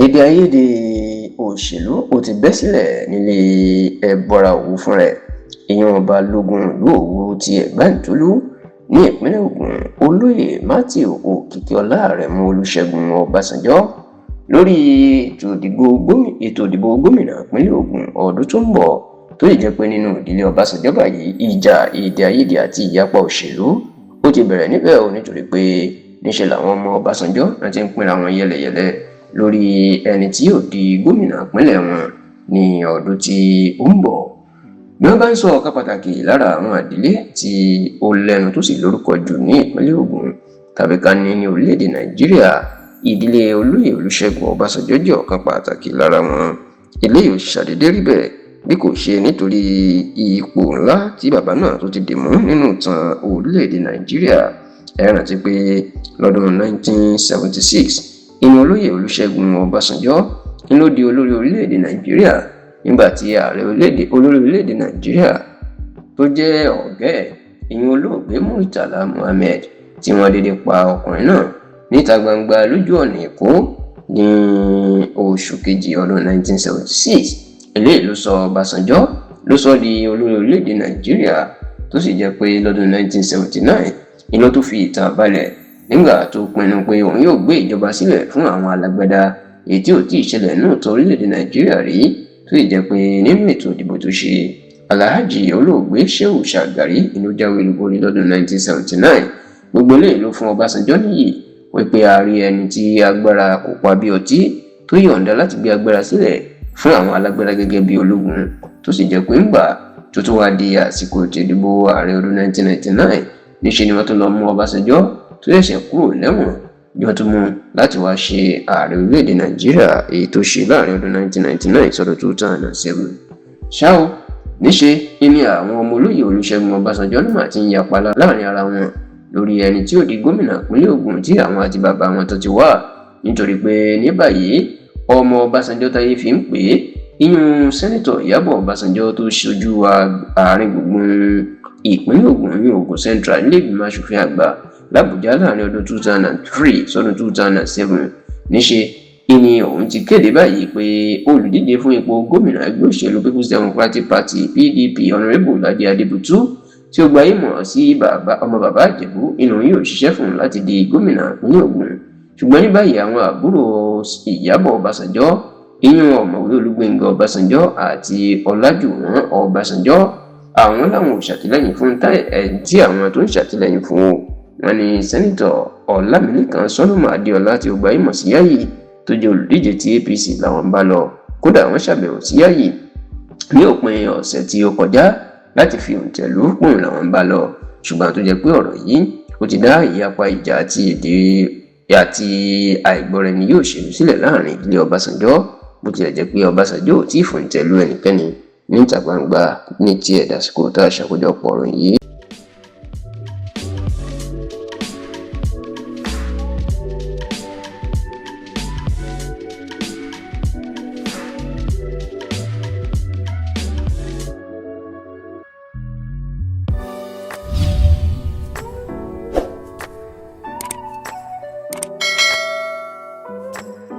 Èdè àìyedè òṣèlú ó ti bẹ́ sílẹ̀ nílé ẹbọra Òwu fúnra ẹ̀, ìyẹn Balógun ìlú Òwu ti Ẹ̀gbáǹtólú ní ìpínlẹ̀ Ògùn, Olóyè Matthew Òkìkíọlá Àrẹ̀mú Olùṣègùn Ọbásanjọ́, lórí ètò ìdìbò gómìnà ìpínlẹ̀ Ògùn ọdún tó ń bọ̀, tó sì jẹ́ pé nínú ìdílé Ọbásanjọ́ báyìí, ìjà, èdè àìyedè àti ìyapa òṣèlú ó ti bẹ̀rẹ̀ níbẹ̀ ò, nítorí pé níṣẹ́ làwọn ọmọ Ọbásanjọ́ náà ti ń pínra wọn yẹlẹyẹlẹ lórí ẹni tí yóò di gómìnà ìpínlẹ̀ wọn ní ọdún tí ó ń bọ̀. Bí wọ́n bá ń sọ ọ̀kan pàtàkì lára àwọn ìdílé tí ó lẹ́nu tó sì lórúkọ jù ní ìpínlẹ̀ Ògùn tàbí ká ní ní orílẹ̀-èdè Nàìjíríà, ìdílé Olóyè Olúṣẹ́gun Ọbásanjọ́ jẹ́ ọ̀kan pàtàkì lára wọn. Eléyìí ò ṣàdédé rí bẹ́ẹ̀ bí kò ṣe nítorí ipò ńlá tí bàbá náà tó ti dì mú nínú ìtàn orílẹ̀-èdè Nàìjíríà. Ẹ rántí pé lọ́dún 1976, ìní Olóyè Olúṣẹ́gun Ọbásanjọ́ ń ló di olórí orílẹ̀-èdè Nàìjíríà, nígbà tí ààrẹ orílẹ̀-èdè olórí orílẹ̀-èdè Nàìjíríà tó jẹ́ ọ̀gá ẹ̀, ìyẹn Olóògbé Murtala Muhammed, tí wọ́n dédé pa ọkùnrin náà níta gbangba lójú ọ̀nà Èkó ní oṣù kejì ọdún 1976. Eléyìí ló sọ Ọbásanjọ́ ló sọ di olórí orílẹ̀-èdè Nàìjíríà, tó sì jẹ́ pé lọ́dún 1979 ni ló tó fi ìtàn balẹ̀ nígbà tó pinnu pé òun yóò gbé ìjọba sílẹ̀ fún àwọn alágbádá, èyí tí ò tí ì ṣẹlẹ̀ náà tó orílẹ̀-èdè Nàìjíríà rí, tó sì jẹ́ pé nínú ètò ìdìbò tó ṣe, Alhaji Olóògbé Shehu Shagari ló jáwé olúborí lọ́dún 1979. Gbogbo eléyìí ló fún Ọbásanjọ́ níyì wípé a rí ẹni tí agbára kò pa bí ọtí, tó yọ̀ǹda láti gbé agbára sílẹ̀ fún àwọn alágbára gẹ́gẹ́ bí ológun, tó sì jẹ́ pé ńgbà tó tún wá di àsìkò ètò ìdìbò ààrẹ ọdún 1999, níṣẹ́ ni wọ́n tún lọ mú Ọbásanjọ́ tó ṣẹ̀ṣẹ̀ kúrò lẹ́wọ̀n bí wọ́n tún mú láti wá ṣe ààrẹ orílẹ̀-èdè Nàìjíríà, èyí tó ṣe láàrin ọdún 1999 sọ́dún 2007. Ṣá o, níṣe ní àwọn ọmọ Olóyè Olúṣẹ́gun Ọbásanjọ́ náà ti ń yapa láàrin ara wọn lórí ẹni tí ó di gómìnà ìpínlẹ̀ Ògùn tí àwọn àti bàbá wọn tó ti wà, nítorí pé ní báyìí, ọmọ Ọbásanjọ́ táyé fi ń pè é, ìyún Sẹ́nitọ̀ Ìyábọ̀ Ọbásanjọ́ tó ṣojú àárín gbùngbùn ìpínlẹ̀ Ògùn ní Ògùn Central nílé ìgbìmọ̀ asòfin àgbà làbújá láàrin ọdún 2003 sọdún 2007, níṣe ìní òun ti kéde báyìí pé olùdíje fún ipò gómìnà ẹgbẹ́ òṣèlú People's Democratic Party, PDP, Honourable Ladi Adebutu, tí ó gbayé mọ̀ sí ọmọ bàbá Ìjẹ̀bú, inú yóò ṣiṣẹ́ fún un láti di gómìnà ìpínlẹ̀ Ògùn. Ṣùgbọ́n ní báyìí, àwọn àbúrò Ìyábọ̀ Ọbásanjọ́, ìyún Ọ̀mọ̀wé Olúgbénga Ọbásanjọ́ àti Ọlájúwọ̀n Ọbásanjọ́, àwọn làwọn ò ṣàtìlẹ́yìn fún tí àwọn tó ń ṣàtìlẹ́yìn fún o. Wọn ní Sẹ́nitọ̀ Ọlámilékan Solomon Adéọlá, tí ó gbayé mọ̀ sí Yáyì, tó jẹ́ olùdíje ti APC làwọn ń bá lọ. Kódà, wọ́n ṣàbẹ̀wò sí Yáyì ní òpin ọ̀sẹ̀ tí ó kọjá láti fi òǹtẹ̀ lù pòun làwọn ń bá lọ. Ṣùgbọ́n tó jẹ́ pé ọ̀rọ̀ yìí ó ti dá ìyapa, ìjà àti èdè àti àìgbọ́ra-ẹni yóò ṣèlú sílẹ̀ láàrin ìdílé Ọbásanjọ́, bó tilẹ̀ jẹ́ pé Ọbásanjọ́ ò tí ì fòǹtẹ̀ lu ẹnikẹ́ni níta gbangba ní tiẹ̀ dàsìkò tá a ṣàkójọpọ̀ ọ̀rọ̀ yìí.